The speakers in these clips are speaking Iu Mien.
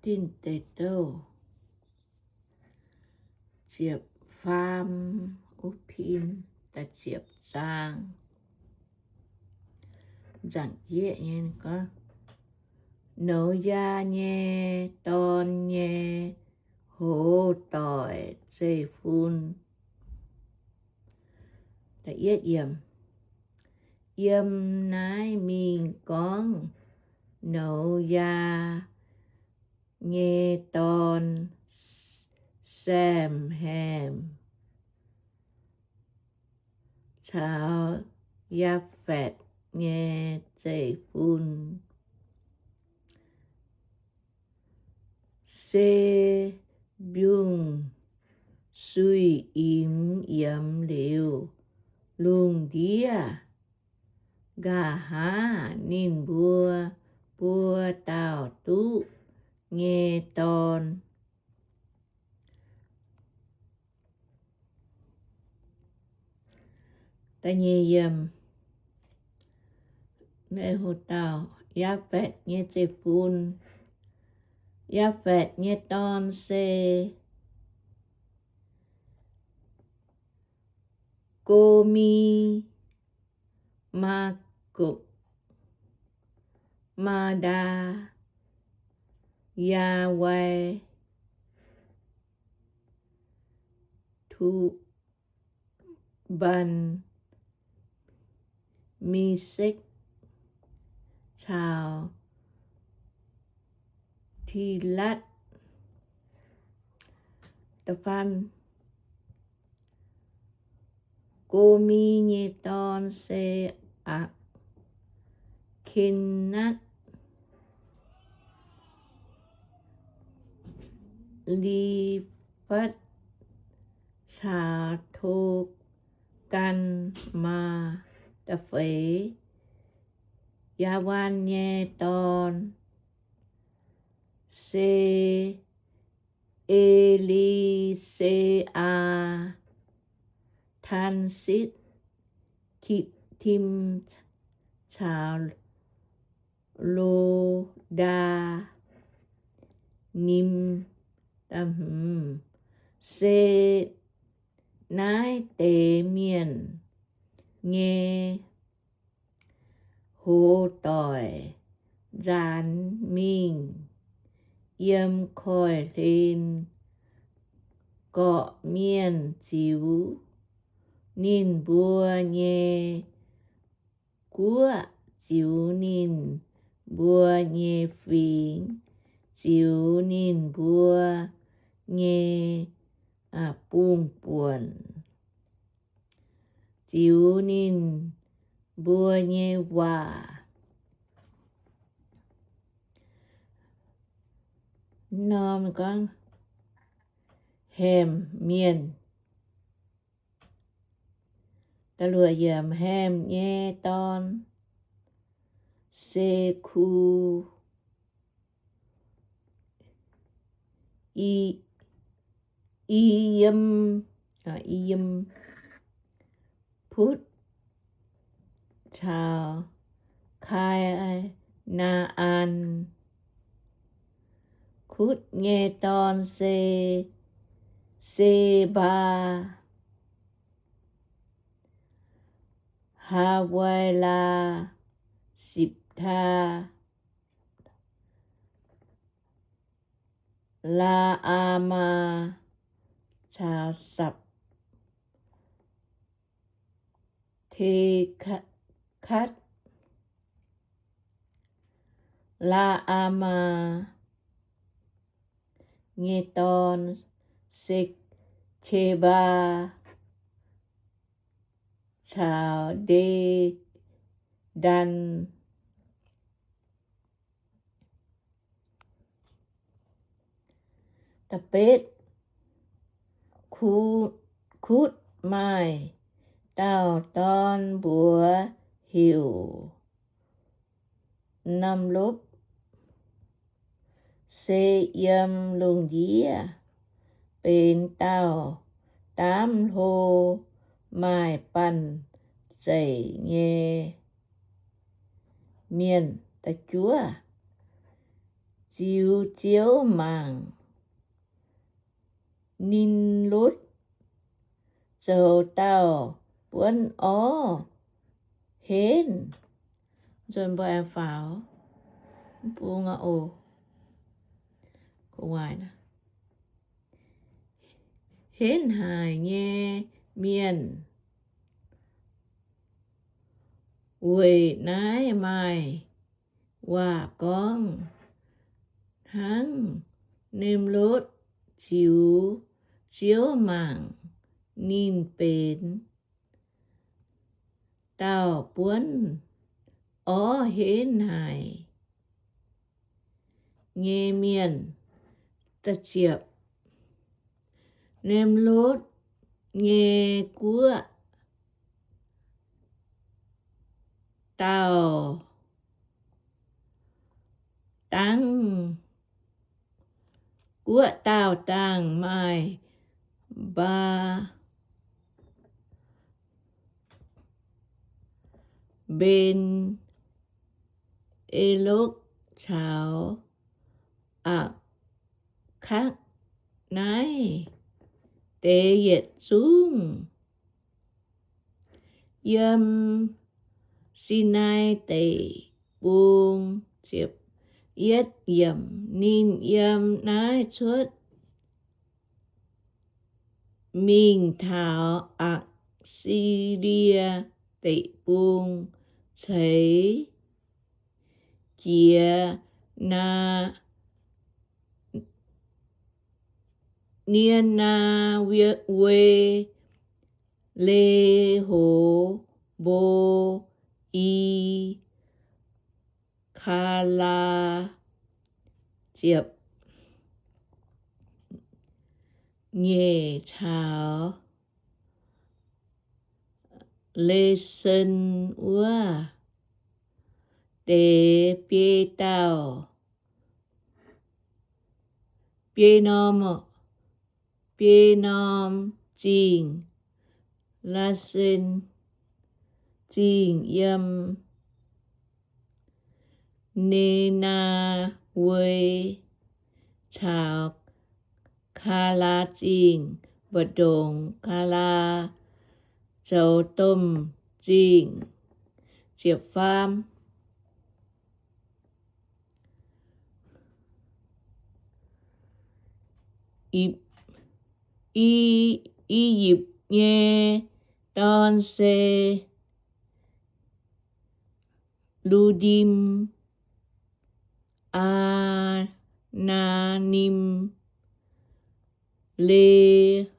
Tin Deic Douh ziepc faam wuov pin, da'ziepc zaang, nzaangc jieqv nyei gorngv, Noyaa nyei dorn nyei hoz doic zeiv-fun. Yiem naaiv mingh gorngv Noyaa nyei dorn, Sem, Ham caux Yaapfatv nyei zeiv-fun. Se mbiungc-suiv imx yiemx liuz, lungh ndiev nqa'haav ninh mbuo buo dauh duqv nyei dorn. Yaapfatv nyei zeiv-fun. Yaapfatv nyei dorn se Gomi, Maagok, Maadaa, Yaawai, Tu- baan, Mesekv caux Tilatv. Gomi nyei dorn se Aa- kenatv, Lifatv caux Togaan. Maa da'feix Yaawaan nyei dorn se Eliseaa, Taansitv, Kitv- tim caux Lo^ndaa^nim. Se naaiv deix mienh nyei hoz doic nzaanx mingh yiem koiv-hlen gorqv-mienh ziux ninh mbuo nyei guoqv, ziux ninh mbuo nyei fingx, ziux ninh mbuo nyei bung-buonc, ziux ninh mbuo nyei waac. Norm gorngv Ham Mienh. Ham nyei dorn se Ku- I- Yiem, I- Yiem, Kutv caux Kaa^naa^an. Kutv nyei dorn se Sebaa, Havilaa, Siptaa, Laa^aa^maa caux Sapv- tekatv. Laa^aa^maa nyei dorn se Kebaa caux Nde- ndan. Kutv maaih dauh dorn mbuox heuc Norm Lopv, se yiem lungh ndiev benx dauh daamv hlo maaih banh zeic nyei mienh. ziux Ziouv mangc, Nimrod zoux dauh buonv orv henv, henv haic nyei mienh. Weic naaiv maaih waac gorngv hnangv Nimrod ziux Ziouv mangc, ninh benx dauh buonv orv henv haic nyei mienh. Nimrod nyei guoqv dauh dangh, guoqv dauh dangh maaih Mbaa- mben, E^lokv caux Aa^kakv naaiv deix yietc zungv yiem Sinai Deic-Bung. Ninh yiem naaiv cuotv mingh taux Aqc^si^lie Deic-Bung, ceix jiez Naa, Nie^naa we, Le^ho^mbo, I, Kaalaa, nyeic caux Leson wuov deix biei dauh, biei norm, biei norm zingh, Laasen Zingh yiem Ne^naa^we caux Kaalaa Zingh mbu'ndongx Kaalaa zoux domh zingh. I, I^yipv nyei dorn se Ludim, Aa^naa^nim, Lehaa^mbim,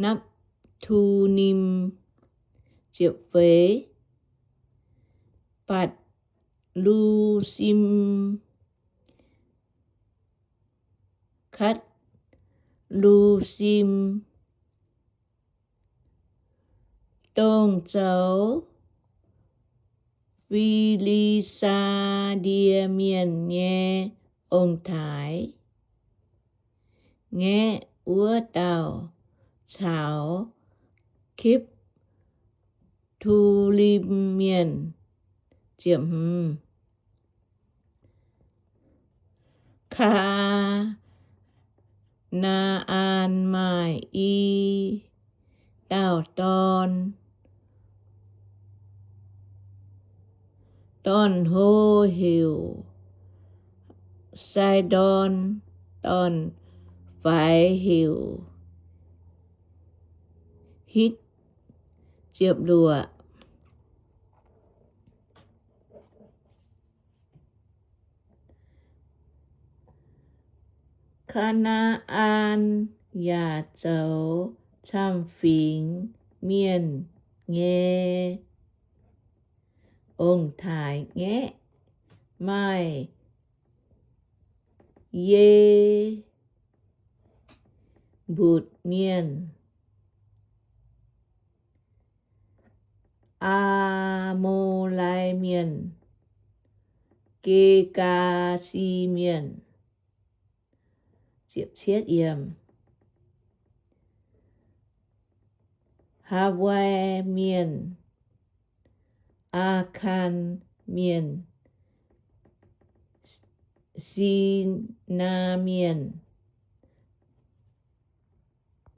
Napv^tu^nim, Katc^lu^sim, dongh zoux Fi^li^saa^die Mienh nyei ong-taaix-ngaeqv wuov dauh, caux Kipv^tu^lim Mienh. Kaa^naa^an maaih i dauh dorn. Dorn-hlo heuc Saidon, dorn-faix heuc Hitv. Kaa^naa^an yaac zoux camv-fingx mienh nyei ong-taaix-ngaeqv, maaih Ye^mbutc Mienh, Aa^mo^lai Mienh, Gi^gaa^si Mienh, Hawai Mienh, Aakaan Mienh, Sinaa Mienh.